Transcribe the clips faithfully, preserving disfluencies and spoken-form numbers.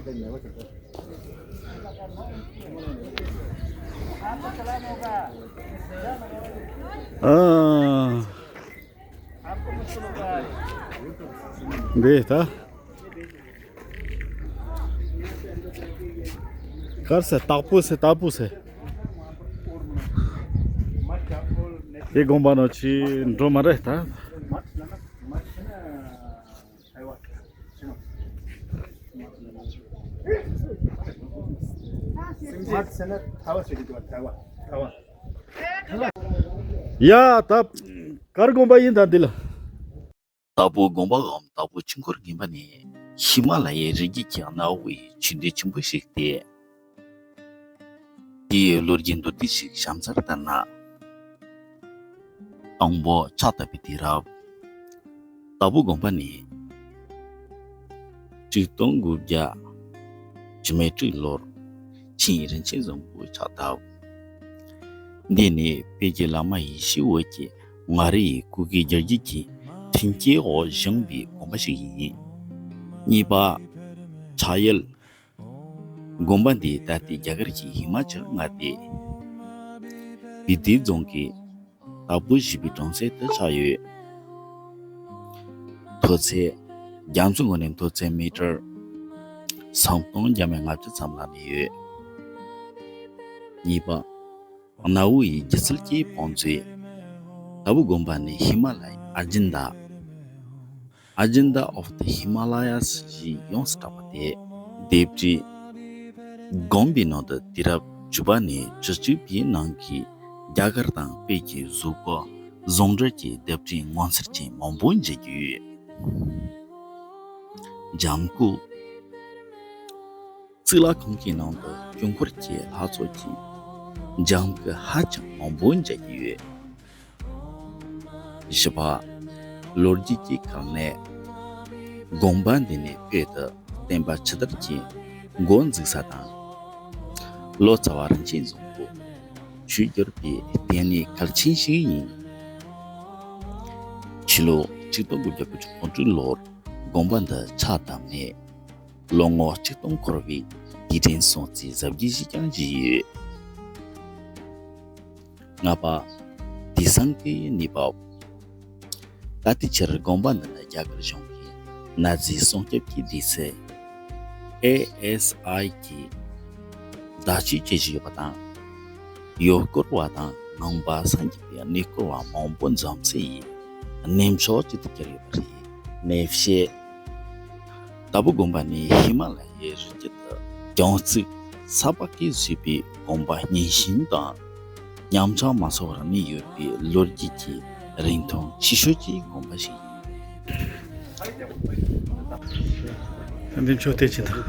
ཨ། འདི་ད། གར་ཟེར། དྭགས་པོ་ཟེར། དྭགས་པོ་ཟེར། དེ་དགོན་པ་ནང་ཅིག་འགྲོ་མ་རེད་ད། ཡ་ད་གར་དགོན་པ་ཡིན་ད་འདི་ལ། དྭགས་པོ་དགོན་པའམ་དྭགས་པོ་ཆོས་འཁོར་དགོན་པ་ནི་ཧི་མ་ལ་ཡའི་རི་རྒྱུད་ཀྱི་གནའ་བོའི་ཆོས་སྡེ་ཆེན་པོ་ཞིག་སྟེ། དེའི་ལོ་རྒྱུས་མདོར་བསྡུས་ཤིག་གཤམ་གསལ་ལྟར་ན། དང་པོ་ཕྱག་བཏབ་པའི་དུས་རབས། དྭགས་པོ་དགོན་པ་ནི་ཆིག་སྟོང་དགུ་བརྒྱ་བཅུ་མེད་དྲུག་ལོར་ཆིན་རིན་ཆེན་བཟང་པོས་ཕྱག་བཏབ། འདི་ནི་བོད་ཀྱི་བླ་མ་ཡེ་ཤེས་འོད་ཀྱིས་མངའ་རིས་སྐུ་སྒེར་རྒྱལ་རྒྱུད་ཀྱི་མཐུན་རྐྱེན་འོག་བཞེངས་པའི་དགོན་པ་ཞིག་ཡིན། གཉིས་པ། ཕྱག་གཡུལ། དགོན་པ་འདི་ད་ལྟའི་རྒྱ་གར་གྱི་ཧི་མ་ཅལ་མངའ་སྡེ་བི་དྷི་རྫོང་གི་དྭགས་པོ་བཞི་པའི་གྲོང་གསེབ་ཏུ་ཆགས་ཡོད། མཐོ་ཚད། རྒྱ་མཚོའི་ངོས་ནས་མཐོ་ཚད་མི་ཊར་སུམ་སྟོང་བརྒྱ་མེད་ལྔ་བཅུ་ཙམ་ལ་གནས་ཡོད། གཉིས་པ། གནའ་བོའི་སྒྱུ་རྩལ་གྱི་བང་མཛོད། དྭགས་པོ་དགོན་པ་ནི་ཧི་མ་ལ་ཡའི་ཨ་ཇན་ད། Agenda of the Himalayas ཞེས་ཡོངས་སུ་གྲགས་པ་སྟེ། ལྡེབས་བྲིས། དགོན་པའི་ནང་དུ་དུས་རབས་བཅུ་པ་ནས་བཅུ་གཅིག་པའི་ནང་གི་རྒྱ་གར་དང་བོད་ཀྱི་བཟོ་བཀོད་ཟུང་འབྲེལ་གྱི་ལྡེབས་བྲིས་ངོ་མཚར་ཅན་མང་པོ་མཇལ་རྒྱུ་ཡོད། ལྗང་ཁུ། གཙུག་ལག་ཁང་གི་ནང་དུ་དཀྱིལ་འཁོར་གྱི་ལྷ་ཚོགས་ཀྱི་ལྗང་གུ་ཧ་ཅང་མང་པོ་མཇལ་རྒྱུ་ཡོད། བཞི་པ། ལོ་རྒྱུས་ཀྱི་གལ་གནད། དགོན་པ་འདི་ནི་བོད་དུ་བསྟན་པ་ཇི་ལྟར་གྱི་འགོ་འཛུགས་ས་དང་། ལོ་ཙཱ་བ་རིན་ཆེན་བཟང་པོ་ཆོས་བསྒྱུར་བའི་ལྟེ་གནས་གལ་ཆེན་ཞིག་ཡིན། ཕྱི་ལོ་ཆིག་སྟོང་དགུ་བརྒྱ་དགུ་བཅུ་གོ་དྲུག་ལོར་དགོན་པ་འདི་ཕྱག་བཏབ་ནས། ལོ་ངོ་ཆིག་སྟོང་འཁོར་བའི་དུས་དྲན་སྲུང་བརྩིའི་གཟབ་རྒྱས་ཤིག་ཀྱང་བཞེས་ཡོད། ལྔ་པ། དུས་བཟང་གི་གནས་བབ། ད་ལྟའི་ཆར་དགོན་པ་འདི་ནི་རྒྱ་གར་གཞུང་གིས་ན་ཟུག་སྲུང་སྐྱོབ་ཀྱི་དུས་ཚོད་ཨེ་ཨེས་ཨའི་གི་བརྡ་བཅོས་བྱེད་བཞིན་ཡོད་པ་དང་། ཡུལ་སྐོར་བ་དང་ནང་པ་སངས་རྒྱས་པའི་གནས་སྐོར་བ་མང་པོ་འཛོམས་སའི་གནས་མཆོག་ཅིག་ཏུ་གྱུར་ཡོད་པ་རེད། གནས་བཤད། དྭགས་པོ་དགོན་པ་ནི་ཧི་མ་ལ་ཡའི་རི་རྒྱུད་དུ་རྒྱང་རྩིག་ས་ཕག་གིས་བཟོས་པའི་དགོན་པ་རྙིང་ཞེན་དང་ཉམས་ཆག་མ་སོང་བར་གནས་ཡོད་པའི་ལོ་རྒྱུས་ཀྱི་རིང་ཐུང་ཆེ་ཤོས་ཀྱི་དགོན་པ་ཞིག་ཡིན། འདི་མཆོད་རྟེན་ཅིག་དང་།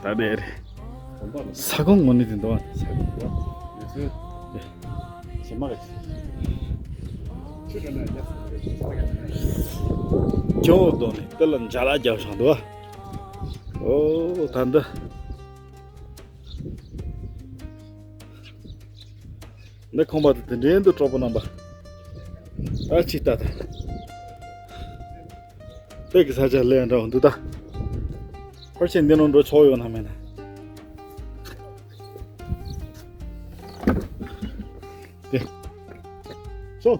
ད་ནས་རེད། ས་ཁོངས་ངོ་ནས་དེ་འདུག་ཨ། ཇོ་བོ་དོ་ནི་དེ་ལ་འཇའ་ལ་རྒྱབ་བཞག་འདུག་ཨ། ཨོ་ད་འདི། འདི་ཁང་པ་དེ་དེ་འདྲའི་འདུག་གྲོགས་པོ་རྣམ་པ། ད་ཅིག་ལྟ་ད། བོད་ཀྱི་ས་ཆ་ལས་འདྲ་བ་འདུག་ད། ཕར་ཕྱིན་འདི་ནང་འགྲོ་ཆོག་ཡོད་ན་མེད་ན། དེ། སོ།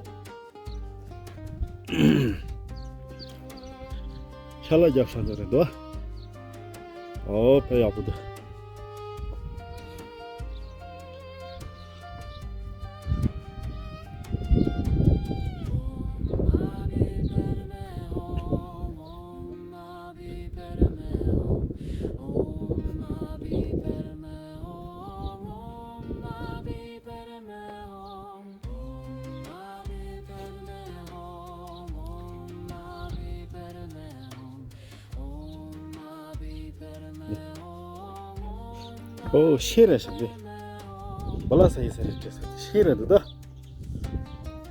ཤ་ལ་རྒྱབ་ས་འདི་རེད་འདུག་ཨོ་དཔེ་ཡག་པོ་འདུག་ཨོ་ཤེས་རེད་ཤག་འདི། བ་ལ་ས་ཡི་ས་རེད་བྲིས་ས་ཤེས་རེད་འདུག་ད།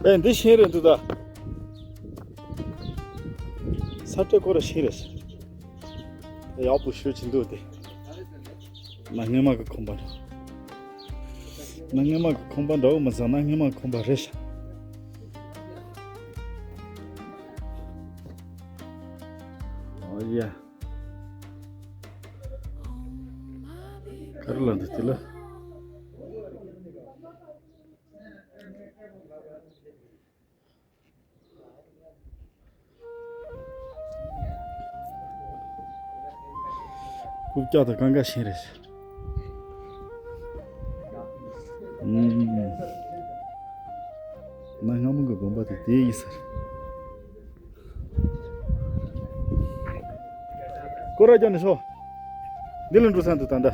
ཨེ་འདི་ཤེས་རེད་འདུག་ད། ས་བཀྲ་ཁོ་ར་ཤེས་རེད་ཤག་ཡག་པོ་ཤོད་ཀྱི་འདུག་དེ། ན་སྔོན་མ་གི་ཁང་པ་འདྲ། ན་སྔོན་མ་གི་ཁང་པ་འདྲ་བོ་མི་ཚང་ན་སྔོན་མ་གི་ཁང་པ་རེད་ཤག་ཡ། ག་རེ་ལ་འདུག་དེ་ལ། རྐུབ་བཀྱག་དང་གང་ག་ཤིང་རེད། ཨུམ། གནའ་སྔ་མོ་གི་དགོན་པ་དེ་དེ་ཡིན་ས་རེད། སྐོར་ར་རྒྱག་ནས་ཤོག་འདི་ལ་འགྲོ་ས་འདུག་ད་ལྟ།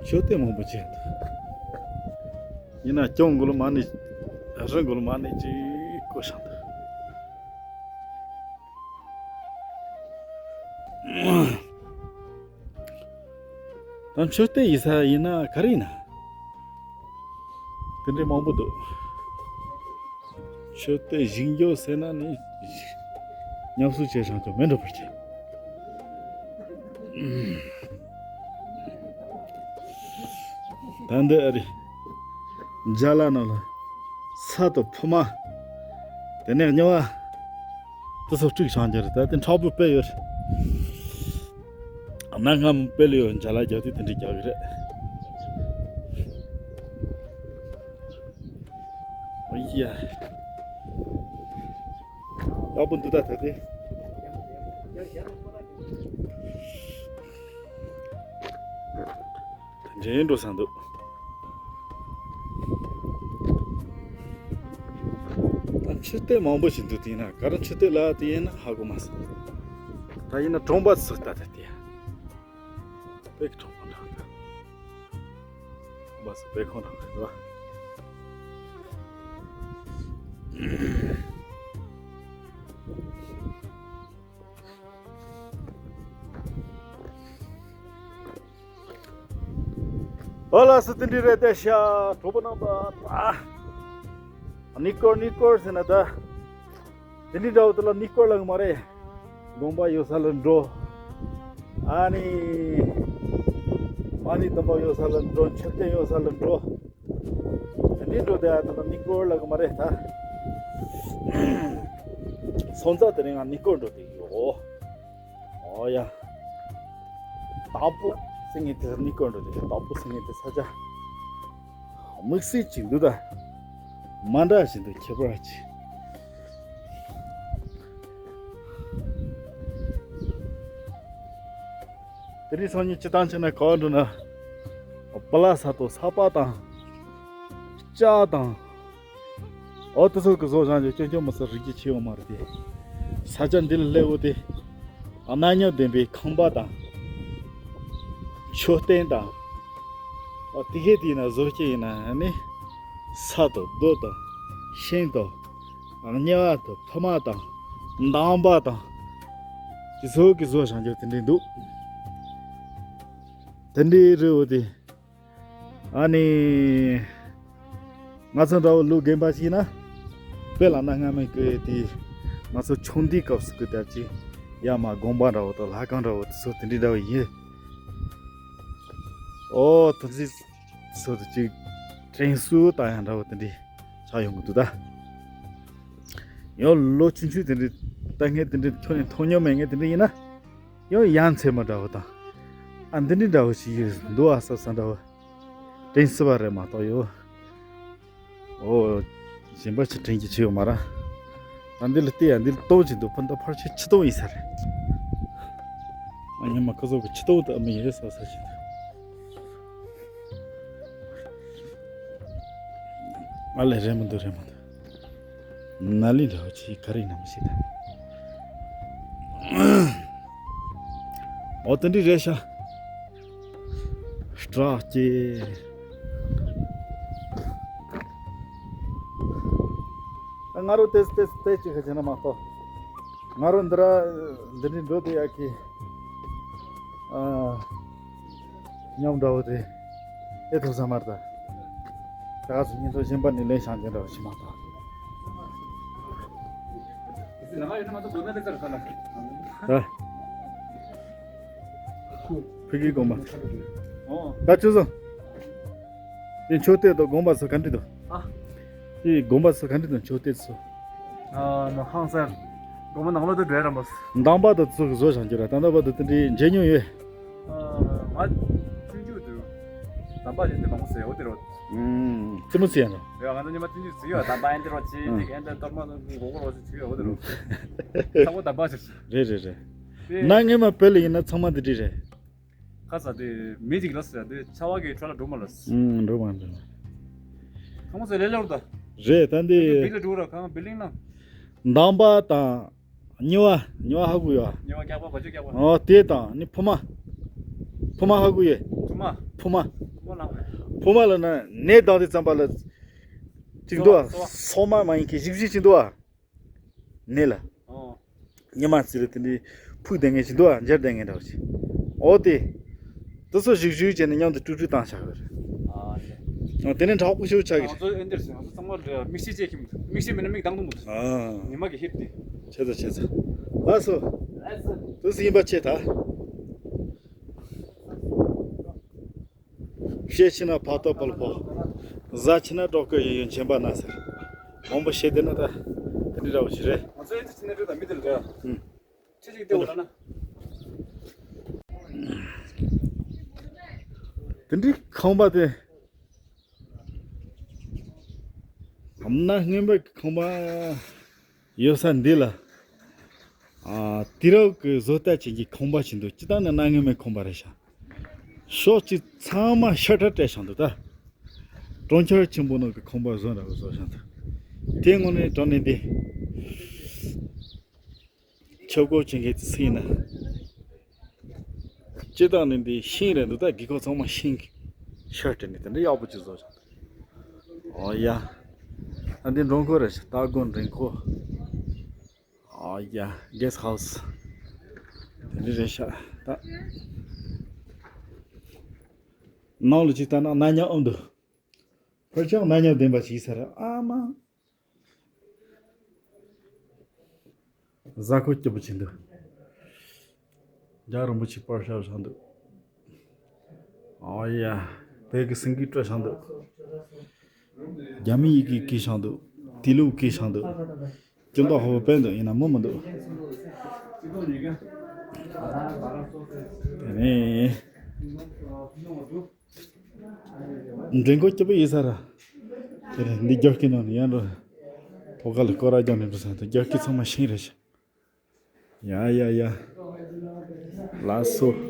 མཆོད་རྟེན་མང་པོ་ཅིག་འདུག་ཡིན་ན་སྐྱོང་དགོས་ལ་མ་ཎི། རི་མགོ་ལ་མ་ཎི་ཅིག་བཀོད་བཞག་འདུག་ད་མཆོད་རྟེན་ཡིན་ས་ཡིན་ན་ག་རེ་ཡིན་ན། དེ་འདྲའི་མང་པོ་འདུག་མཆོད་རྟེན་བཞེངས་རྒྱུ་ཟེར་ན་ནི། ཉམས་གསོ་བྱས་ཤིང་ཀྱང་མེད་འགྲོ་བར་བྱེད། ད་འདི་ཨ་རི། འཇའ་ལ་ནང་ལ། ས་དང་ཕུ་མ། དེ་ནས་རྙི་བ། དེ་ཚོ་དཀྲུག་བྱང་རྒྱུ་རེད། ད་དེ་མཁྲེགས་པོ་དཔེ་ཡོད་རེད། གནའ་སྔ་མོ་དཔེ་ལ་ཡོད་འཇའ་ལ་རྒྱག་དུས་དེ་འདྲ་རྒྱག་གི་རེད། ཨོ་ཡ། ཡག་པོ་འདུག་ད་ད་དེ། འདྲེན་འགྲོ་ས་འདུག་ད་མཆོད་རྟེན་མང་པོ་ཞིག་འདུག་དེ་ཡིན་ན་ག་རེ་མཆོད་རྟེན་ལ་དེ་ཡིན་ན་ཧ་གོ་མ་སོང་། ད་ཡིན་ན་གྲོང་པ་ཚོ་ད་ད་དེ། དཔེ་གི་གྲོང་པ་འདྲ་འདུག་གྲོང་པ་ཚོ་དཔེ་ཁོང་འདྲ་འདུག་ཨོ་ལགས་སོ། དེ་འདྲ་རེད་དེ་ཤ། གྲོགས་པོ་རྣམ་པ། ཨ། གནས་སྐོར་གནས་སྐོར་ཟེར་ན་ད། དེ་འདྲ་འདྲ་བོ་དེ་ལ་གནས་སྐོར་ལབ་ཀྱི་མ་རེད། དགོན་པ་ཡོད་ས་ལ་འགྲོ། ཨ་ནི། མ་ཎི་དུམ་བུ་ཡོད་ས་ལ་འགྲོ། མཆོད་རྟེན་ཡོད་ས་ལ་འགྲོ། དེ་འདྲ་འགྲོ་དེ་ཨ་དེ་ལ་གནས་སྐོར་ལབ་ཀྱི་མ་རེད་ད། སོང་ཙང་དེ་རིང་ང་གནས་སྐོར་འགྲོ་དེ་ཡོད། ཨོ་ཡ། དྭགས་པོ་ཟེར་མཁན་དེ་གནས་སྐོར་འགྲོ་དེ། དྭགས་པོ་ཟེར་མཁན་དེ་ས་ཆ་དམིགས་བསལ་ཅིག་འདུག་ད། མ་འདྲ་ཞིག་འདུག་ཁྱད་པར་ཅིག་དེ་རིང་སང་ཉིན་སྤྱིར་བཏང་བྱས་ན་ག་པར་འགྲོ་ན། པ་ལ་ས་དང་ས་པ་དང་། ལྕགས་དང་། ཨོ་ཏི་སོགས་ཀྱི་བཟོ་བཞག་རྒྱུ་སྐྱོན་སྐྱོན་མི་སྲིད་རིགས་རྒྱུད་ཆེ་བ་མ་རེད་དེ། ས་ཆ་འདི་ལ་སླེབས་འོ་དེ། གནའ་རྙིང་ལྡན་པའི་ཁང་པ་དང་། མཆོད་རྟེན་དང་། ཨོ་དེ་གས་དེ་ཡིན་ན་བཟོ་སྤྱད་ཡིན་ན་ནི། ས་དང་རྡོ་དང་། ཤིང་དང་། རྙི་བ་དང་ཕུ་མ་དང་། འདམ་བག་དང་། དེ་ཚོ་གི་བཟོ་བཞག་རྒྱུ་དེ་འདྲས་འདུག་དེ་འདྲས་རེད་འོ་དེ། ཨ་ནི། ང་ཚོ་འདྲ་བོ་ལོ་རྒན་པ་ཞིག་ན། དཔེ་ལ་གནའ་སྔ་མོའི་གི་དེ། ང་ཚོ་ཆུང་དུས་སྐབས་སུ་གི་དར་གྱི། ཡ་མ་དགོན་པ་འདྲ་བོ་དང་ལྷ་ཁང་འདྲ་བོ་དེ་ཚོ་དེ་འདྲའི་འདྲ་བོ་ཡིན། ཨོ་ཐུགས་རྗེ་ཚོ་དེ་ཅིག་དྲན་གསོ་ལྟ་ཡང་འདྲ་བོ་དེ་འདྲའི་ཆགས་ཡོང་གི་འདུག་ད། ཡང་ལོ་ཆུང་ཆུང་དེ་འདྲའི་ལྟ་མཁན་དེ་འདྲའི་ཁྱོན་ནས་མཐོང་མྱོང་མེད་མཁན་དེ་འདྲ་ཡིན་ན། ཡང་ཡ་མཚན་མ་འདྲ་བོ་དང་། ཨ་འདི་འདྲའི་འདྲ་བོ་ཞིག་ཡོད་འདུག་ཨ་བསམ་བསམ་འདྲ་བོ། དྲན་སྲིད་པ་རེད་མ་གཏོགས་ཡོད། ཨོ། གཞན་པ་ཞིག་དྲན་གྱི་ཆེ་ཡོད་མ་ར། ད་འདི་ལ་བལྟས་ཡ་འདི་ལ་གཏོང་གྱི་འདུག་ཕུ་ད་ཕལ་ཆེར་ཆུ་གཏོང་ཡིན་ས་རེད། ཨ་ཉི་མ་ཁོ་ཚོ་གི་ཆུ་གཏོང་དུ་ཨ་མི་ཡིན་རེད་བསམ་ས་ཞིག་འདུག་ཨ་ལས་རེད་མི་འདུག་རེད་མི་འདུག་ནཱ་ལི་འདྲ་བོ་ཅིག་ག་རེ་ཡིན་ནམ་ཞིག་ད། ཨོ་དེ་འདྲ་རེད་ཤག་སྐྲག་སྐྱེ། ང་རོ་ཏེས་ཏེས་ཏེས་ཅིག་ཁ་ཆེ་ན་མ་གཏོགས། ང་རོ་འདི་ར་འདི་འདྲའི་འགྲོ་དེ་ཡག་གི། ཨ། ཉམས་འདྲ་བོ་དེ། ཨེ་ཐུབ་ས་མ་རེད་ད། ད་ག་ཚོད་ཉིན་ཐོ་གཞན་པ་ནས་ལེན་བྱང་ཅན་འདྲ་བོ་ཞིག་མ་གཏོགས། ད། ཕ་གི་དགོན་པ། ད་ཆུ་བཟང་། དེ་མཆོད་རྟེན་དང་དགོན་པ་ཚོ་ག་འདྲ་འདུག་ཨ། དེ་དགོན་པ་ཚོ་ག་འདྲ་འདུག་མཆོད་རྟེན་ཚོ། ཨ་མ་ཧང་སར། དགོན་པ་ནང་ལོགས་དུ་འགྲོ་རམ་པ། འདམ་པ་དང་ཚུར་བཟོ་བྱང་རྒྱུ་ར། ད་འདམ་པ་དང་དེ་འདྲའི་མཇལ་མྱོང་ཡོད། ཨ་ང་ཆུང་ཆུང་དུས་འདམ་པ་ཡིན་དེ་མང་པོ་ཟེར་འོ་དེ་རོ། ཨུམ། ཙི་མོ་ཙི་ཡང་རོ། ཡ་ང་ཚོ་ཉི་མ་ཆུང་ཆུང་ཟེར་ཡོད། འདམ་པ་ཡིན་དེ་རོ་ཅི་ཨུམ། དེ་ག་ཡིན་དེ་གཏོར་མ་དང་གོ་གོ་རོ་ཅི་ཆུ་ཡོད་འོ་དེ་རོ། ཚ་བོ་འདམ་པ་ཟེར། རེད་རེད་རེད། དེ་གནའ་སྔོན་མ་བོད་ལ་ཡིན་ན་ཚང་མ་འདི་འདྲ་རེད། ཁ་ས་དེ་མི་ཅིག་ལ་ཟེར་དེ་ཆ་བ་གི་ཁྲོད་ལ་འགྲོ་མ་ལ་ཟེར། ཨུམ། འགྲོ་མ་འགྲོ། ཁང་པ་ཟེར་ལེ་ལེ་རུ་ད། རེད་ད་འདི། བིལ་ལ་འགྲོ་ར་ཁང་བིལ་ལིང་ན། འདམ་པ་དང་། ཉི་བ། ཉི་བ་ཧ་གོ་ཡོད། ཉི་བ་སྐྱག་པ་བ་ཅུ་སྐྱག་པ། ཨོ་དེ་དང་ནི་ཕུ་མ། ཕུ་མ་ཧ་གོ་ཡོད། ཕུ་མ། ཕུ་མ། ཕུ་མ་ལ་ཕུ་མ་ལ་ན་ནས་བཏང་དེ་ཙམ་པ་ལ། ཅིག་འདུག་ཨ། སོ་བ། སོ་མ་མ་ཡིན་གི་ཞིབ་ཞིབ་ཅིག་འདུག་ཨ། ནས་ལ། ཨོ། ཉི་མ་ཙི་རེ་དེ་འདྲའི་ཕུག་བསྡད་མཁན་ཞིག་འདུག་ཨ། འཇར་བསྡད་མཁན་འདྲ་བ་ཞིག་ཨོ་དེ། དེ་ཚོ་བཞུགས་བཞུགས་བྱས་ནས་མཉམ་དུ་དཀྲུག་དཀྲུག་བཏང་བཞག་གི་རེད། ཨ་ལེ། ཨོ་དེ་ནས་དྲག་པོ་ཞིག་ཆགས་ཀྱི་རེད། ང་ཚོ་ཨེ་འདིར་ཟེར་ང་ཚོ་ཚང་མ་མིག་ཤེལ་ཅེས་ཁྱིམ་མིག་ཤེལ་མིན་ན་མིག་གདངས་གཏོང་མི་ཐུབ། ཨ། ཉི་མ་གི་ཧིཊ་དེ། བྱས་ཙང་བྱས་ཙང་། ལགས་སོ། ལགས་སོ། དུས་ཡིན་པ་ཆེ་ད། བཤད་ཕྱི་ན་བར་དོ་ཕལ་པོ། བཟའ་ཕྱི་ན་གྲོགས་ཀྱི་ཡོན་ཡོན་མཁྱེན་པ་ན་ཟེར། མང་པོ་བཤད་བསྡད་ན་ད། དེ་འདྲ་འདྲ་བོ་ཞིག་རེད། ང་ཚོ་ཨེ་འདི་ཕྱི་ན་འགྲོ་དང་མི་དེ་ལ་རེད། ཨུམ། ཁྱེད་ཅིག་བལྟས་འོ་ལ་ན། དེ་འདྲའི་ཁང་པ་དེ། ཨམ་ན་སྔོན་པའི་ཁང་པ་ཡོད་ས་འདི་ལ། ཨ། དུས་རབས་ཀྱི་བཟོ་ལྟ་ཅན་གྱི་ཁང་པ་ཞིག་འདུག་སྤྱིར་བཏང་ནི་གནའ་སྔོན་མའི་ཁང་པ་རེད་ཤག་ཕྱོགས་གཅིག་ཚང་མ་ཤ་ཁྲ་སྤྲད་བཞག་འདུག་ད། གྲོང་ཁྱེར་ཆེན་པོ་ནང་གི་ཁང་པ་བཟོ་འདྲ་བོ་བཟོ་བཞག་འདུག་དེ་དངོས་གནས་དྲང་གནས་འདི། ཆབ་སྒོ་ཆེན་གྱི་ཚིག་ན། སྤྱིར་བཏང་ནི་འདི་ཤིང་རེད་འདུག་ད་དཀྱིལ་འཁོར་ཚང་མ་ཤིང་གི་ཤར་བྲིས་ནས་དེ་འདྲ་ཡག་པོ་ཅིག་བཟོ་བཞག་འདུག་ཨོ་ཡ། ཨ་འདི་མགྲོན་ཁང་རེད་ཤག་སྟག་དགོན་མགྲོན་ཁང་། ཨོ་ཡ། གེ་སི་ཧའུ་སི། དེ་འདྲ་རེད་ཤག་ད། ནང་ལ་ཅིག་ལྟ་ན་གནའ་ཉམས་ཨང་འདུག་ཕར་ཕྱོགས་གནའ་ཉམས་ལྡན་པ་ཞིག་ཟེར་ཨ་མ། གཟའ་འཁོར་སྐྱིད་པོ་ཅིག་འདུག་རྒྱལ་བ་རིན་པོ་ཆེ་པར་ཤ་བཞག་འདུག་ཨོ་ཡ། བོད་ཀྱི་སེང་གེ་སྤྲོ་བཞག་འདུག་རྒྱ་མི་ཡི་གེ་བྲིས་བཞག་འདུག་དུས་ལུགས་བྲིས་བཞག་འདུག་སྐྱིད་མདོག་ཧ་པོ་དཔེ་འདུག་ཡིན་ན་མི་མི་འདུག་དེ་ནས། མགྲོན་ཁང་སྐྱིད་པོ་ཡིན་ས་ར། དེ་རེད། འདི་རྒྱ་སྐད་ནང་ནས་ཡར་འགྲོ། ཕོ་ཁ་ལ་སྐོར་ར་རྒྱག་ནས་འགྲོ་ས་དེ་རྒྱ་སྐད་ཚང་མ་ཤིང་རེད་ཤག་ཡ་ཡ་ཡ། ལགས་སོ།